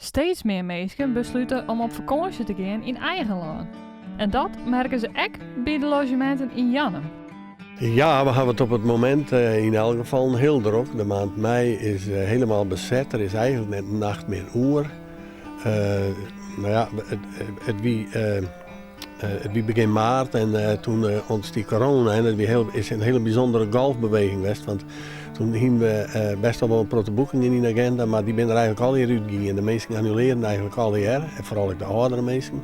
Steeds mear minsken beslute om op fakânsje te gean yn eigen lân. En dat merke se ek by de lozjeminten yn Jannum. Ja, we hawwe it op it momint yn elk gefal hiel drok. De maand mei is helemaal beset. Der is eigentlik net in nacht mear oer. No ja, it wie it wie begjin maart en toen ûntstie corona en dat wie hiel, is in hiele bysûndere golfbeweging west. Want toen hiene we best al wol in protte boekingen yn de agenda, mar dy binne der eigentlik allegear útgien. De minsken annulearren eigentlik allegear, en foaral ek de âldere minsken.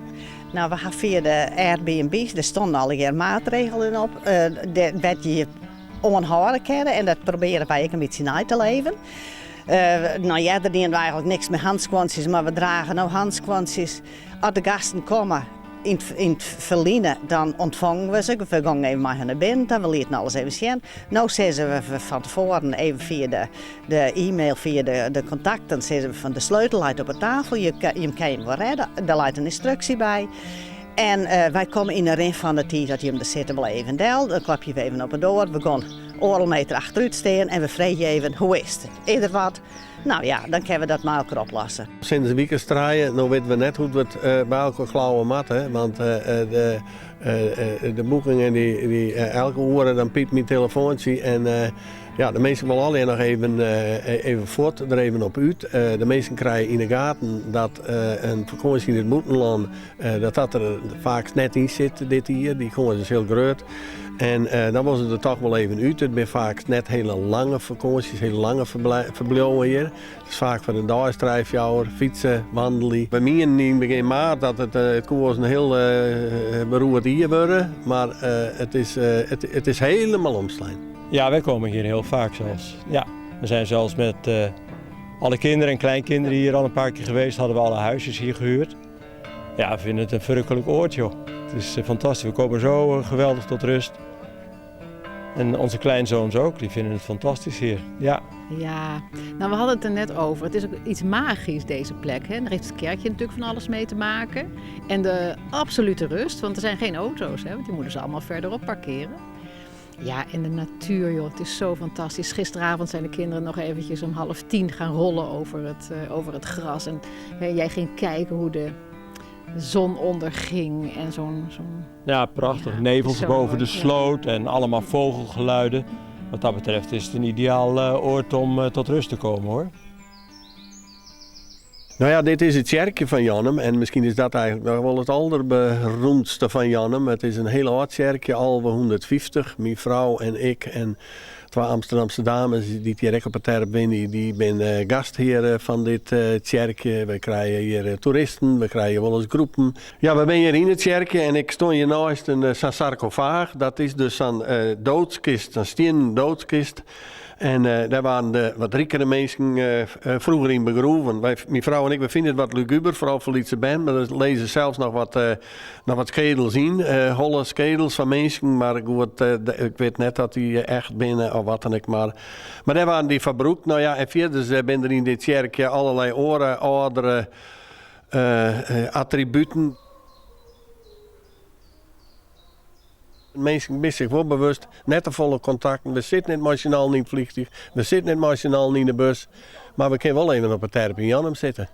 No, we ha fia de Airbnb's, dêr stonden allegear maatregelen op, wêr't je je oan hâlde kinne en dat probearje wy ek in bytsje nei te leven. No, earder dienen we eigentlik niks mei handskuontsjes, mar we drage no handskuontsjes. As de gasten komme yn it ferline, dan ûntfongen we se. We gongen even mei har nei binnen ta, we lieten alles even sjen. No sizze we fan tefoaren even fia de e-mail, fia de kontakten, sizze we fan de sleutel leit op 'e tafel, jim kinne jim wol rêde, der leit in ynstruksje by. En wy komme yn 'e rin fan de tiid dat jim der sitte wol even del, dan klopje we even op 'e doar, we gean oardel meter achterút stean en we freegje even hoe is it, is der wat? No ja, dan kinne we dat mei elkoar oplosse. Sinds in wike as trije, no witte we net hoe't we it by elkoar klauwe moatte, want de boekingen dy elke oere dan pypt myn telefoantsje en ja, de minsken wolle allegear noch even even fuort, der even op út. De minsken krije yn 'e gaten dat in fakânsje yn it bûtenlân dat dat der faaks net yn sit dit jier. Dy kâns is hiel grut. En dan wolle se der toch wol even út. It binne faaks net hiele lange fakânsjes, hiele lange ferbliuwen hjir. It is faak foar in dei as trije, fjouwer, fytse, wandelje. We mienden yn begjin maart dat it, it koe wolris in hiel beroerd jier wurde, mar it is, it is helemaal omslein. Ja, wij komen hier heel vaak zelfs. Ja, we zijn zelfs met alle kinderen en kleinkinderen hier al een paar keer geweest. Hadden we alle huisjes hier gehuurd. Ja, we vinden het een verrukkelijk oord, joh. Het is fantastisch. We komen zo geweldig tot rust. En onze kleinzoons ook, die vinden het fantastisch hier. Ja. Ja, nou we hadden het er net over. Het is ook iets magisch deze plek. Hè? Daar heeft het kerkje natuurlijk van alles mee te maken. En de absolute rust, want er zijn geen auto's, hè? Want die moeten ze allemaal verderop parkeren. Ja, en de natuur, joh, het is zo fantastisch. Gisteravond zijn de kinderen nog eventjes om 9:30 gaan rollen over het gras. En hè, jij ging kijken hoe de zon onderging en zo'n Ja, prachtig. Ja, Nevels zo boven mooi, de ja. sloot en allemaal vogelgeluiden. Wat dat betreft is het een ideaal oord om tot rust te komen, hoor. No ja, dit is it tsjerkje fan Jannum en miskien is dat eigentlik noch wol it alderberoemdste fan Jannum. It is in hiel âld tsjerkje, 1150. Myn frou en ik en twa Amsterdamse dames dy't hjir ek op 'e terp wenje, dy binne gasthear fan dit tsjerkje. Wy krije hjir toeristen, we krije wolris groepen. Ja, we binne hjir yn it tsjerkje en ik stean hjir neist in sa'n sarkofaach. Dat is dus sa'n doodskist, sa'n stiennen doodskist. En dêr waarden de wat rikere minsken froeger yn begroeven. Wy, myn frou en ik, we fine it wat luguber, foaral foar lytse bern, mar der lizze sels noch wat, noch wat skedels yn, holle skedels fan minsken, mar goed, ik wit net dat dy echt binne of wat dan ek mar. Mar dêr waarden dy foar brûkt. No ja, en fierders binne der yn dit tsjerkje allerlei oare âldere attributen. Minsken binne sich wol bewust, net te folle kontakten. We sitte net mei syn allen yn it fleantúch, we sitte net mei syn allen yn de bus, mar we kinne wol even op 'e terp yn Jannum sitte.